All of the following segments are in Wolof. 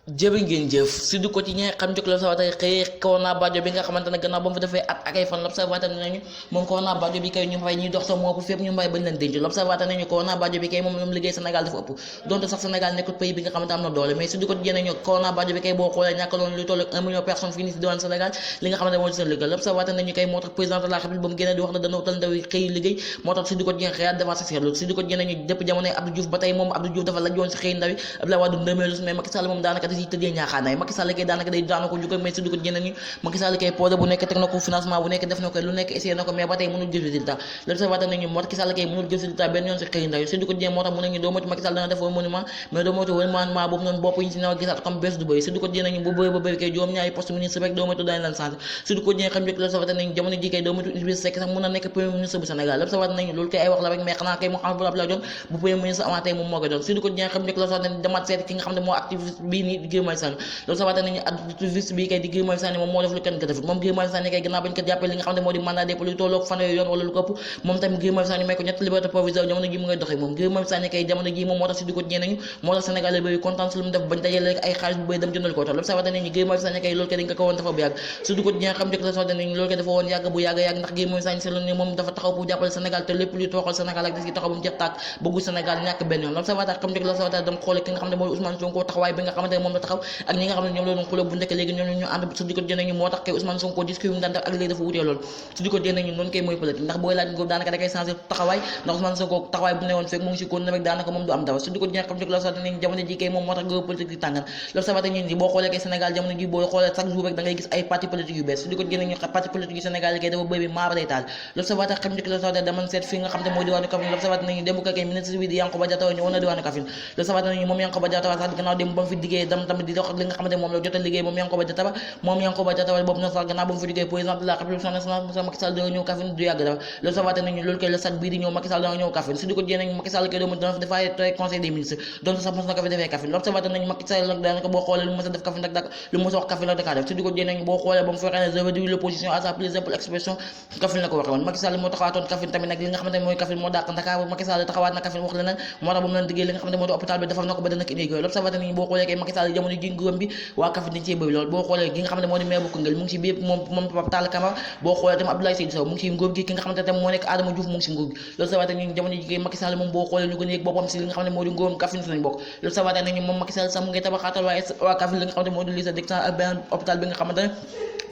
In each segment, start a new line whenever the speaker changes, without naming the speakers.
jërë ngeen jëf Sud Quotidien xam njëkk l'Observateur xëy Corona Badio bi nga xamante ne gannaaw ba mu fa defee at ak ay fan l'Observateur ne nañu moom Corona Badio bi kay ñu fay ñuy dox sa moo fépp ñu mbay bañ leen denc l'Observateur nañu Corona Badio bi kay moom liggéey Sénégal dafa ëpp donte sax Sénégal nekkul pays bi nga xamante am na doole mais Sud Quotidien nañu Corona Badio bi kay boo xoolee ñàkkaloon lu toll ak 1 million personnes fii nii si diwaan Sénégal li nga xamante moo ci seen liggéey l'Observateur nañu kay moo tax président de la République ba mu génnee di wax ne dana utal ndaw yi xëy liggéey moo tax Sud Quotidien xëyaat dafa sa seetlu Sud Quotidien nañu depuis jamonoy Abdou Diouf ba tey moom Abdou Diouf dafa lajjoon si xëy ndaw yi Abdoulaye Wade ndëmeelu mais Macky Sall moom daanaka da ciy tëddee ñaaxaanaay Macky Sall kay daanaka day daana ko jukkal mais Sud Quotidien nañu Macky Sall kay projet bu nekk teg na ko financement bu nekk def na ko lu nekk essayé na ko mais ba tey mënul jëf résultat l'Observateur nañu Macky Sall kay mënul jëf résultat benn yoon si xëy ndaw yi Sud Quotidien moo tax mu nañu doo moytu Macky Sall dana def monument mais doo moytu monument boobu noonu bopp yi si naw gisaat comme bés du bëri Sud Quotidien nañu bu bëri ba bëri kay juróom ñaari poste ministre rek doo moytu dañ leen changé Sud Quotidien xam njëkk l'Observateur nañu jamono ji kay doo moytu Idrissa Seck sax mën na nekk premier ministre bu Sénégal l'Observateur nañu loolu kay ay wax la rek mais xanaa kay Mahammed Boun Abdallah Dionne bu premier ministre amaatee moom moo koy doon Sud Quotidien xam njëkk l'Observateur nañu demaat seet ki nga xam ne moo activiste bii nii di Guy Marius Sagna l'Observateur nañu activiste bii kay di Guy Marius Sagna moom moo def lu kenn ko defut moom Guy Marius Sagna kay gannaaw bañ ko jàppee li nga xam ne moo di mandat dépôt lu tolloog fanweeri yoon wala lu ko ëpp moom tamit Guy Marius Sagna may ko ñett liberté provisoire jamono ji mu ngay doxee moom Guy Marius Sagna kay jamono ji moom moo tax Sud Quotidien nañu moo tax Sénégal bëri kontaan si lu mu def bañ dajale ay xaalis bu bëri dem jëndal ko tax l'Observateur nañu Guy Marius Sagna kay loolu kay dañ ko woon dafa bu yàgg Sud Quotidien xam njëkk l'Observateur nañu loolu kay dafa woon yàgg bu yàgg yàgg ndax Guy Marius Sagna seetlu ne moom dafa taxaw pour jàppale Sénégal te lépp luy tooxal Sénégal ak des gi taxaw ba mu jeex tàkk bëggu Sénégal ñàkk benn yoon l'Observateur xam njëkk l'Observateur dam xoole ki nga xam ne mooy Ousmane Sonko taxawaay bi nga xamante ne moom la taxaw ak ñi nga xam ne ñoom la doon xuloo bu njëkk léegi ñoom ñu ànd Sud Quotidien nañu moo tax kay Ousmane Sonko discours yi mu daan def ak léegi dafa wutee loolu Sud Quotidien nañu noonu kay mooy politique ndax booy laaj ngóob daanaka da koy changé taxawaay ndax Ousmane Sonko taxawaay bu ne woon fekk mu ngi si kon rek daanaka moom du am dara Sud Quotidien xam njëkk l'Observateur nañu jamono ji kay moom moo tax gëw politique di tàngal l'Observateur nañu boo xoolee kay Sénégal jamono ji boo xoolee chaque jour rek da ngay gis ay parti politique yu bees Sud Quotidien nañu parti politique yu Sénégal yi kay dafa bëri maara day taal l'Observateur xam njëkk l'Observateur dama seet fi nga xam ne mooy diwaanu Kaffrine l'Observateur nañu démb kay ministre bi di Yankhoba Diattara ñëwoon na diwaanu Kaffrine l'Observateur nañu moom Yankhoba Diattara sax gannaaw démb ba mu fi diggee dam tamit di dox ak li nga xam ne moom la jot a liggéey moom Yankhoba Diattara boobu na sax gannaaw ba mu fi diggee président de la République nationale Macky Sall dana ñëw Kaffrine du yàgg dara l'Observateur nañu loolu kay la sat bii di ñëw Macky Sall dana ñëw Kaffrine Sud Quotidien nañu Macky Sall kay doomu dana dafay conseil des ministres donc sax mos na ko fi defee Kaffrine l'Observateur nañu Macky Sall nag daanaka boo xoolee lu mos a def Kaffrine ak lu mos a wax Kaffrine la dakaa def Sud Quotidien nañu boo xoolee ba mu fexee ne je réduis l'opposition à sa plus simple expression Kaffrine la ko waxee woon Macky Sall moo taxawaatoon Kaffrine tamit nag li nga xamante ne mooy Kaffrine moo dàq Dakar Macky Sall taxawaat na Kaffrine wax leneen moo tax ba mu leen diggee li nga xamante ne moo di hôpital bi defal na ko ba dana ko inauguré l'Observateur nañu boo xoolee kay Macky Sall jamono ji nguuram bi waa Kaffrine dañ cee bëri lool boo xoolee gi nga xam ne moo di maire bu Koungheul mu ngi si biir moom Pape Talla Camara boo xoolee tamit Abdoulaye Seydou Sow mu ngi si nguur gi ki nga xamante ne moo nekk Adama Diouf mu ngi si nguur gi l'Observateur nañu jamono ji kay Macky Sall moom boo xoolee ñu gën a yëg boppam si li nga xam ne moo di nguuram Kaffrine si lañ bokk l'Observateur nañu moom Macky Sall sax mu ngay tabaxaatal waa Kaffrine li nga xamante ne moo di lycée d'excellence ak benn hôpital bi nga xamante ne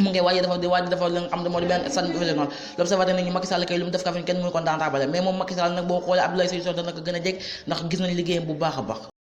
mu ngi waaye dafa li nga xam ne moo di benn centre régional l'Observateur nañu Macky Sall kay lu mu def Kaffrine kenn mënu ko daantaabale mais moom Macky Sall nag boo xoolee Abdoulaye Seydou Sow dana ko gën a jeg ndax gis nañ liggéeyam bu baax a baax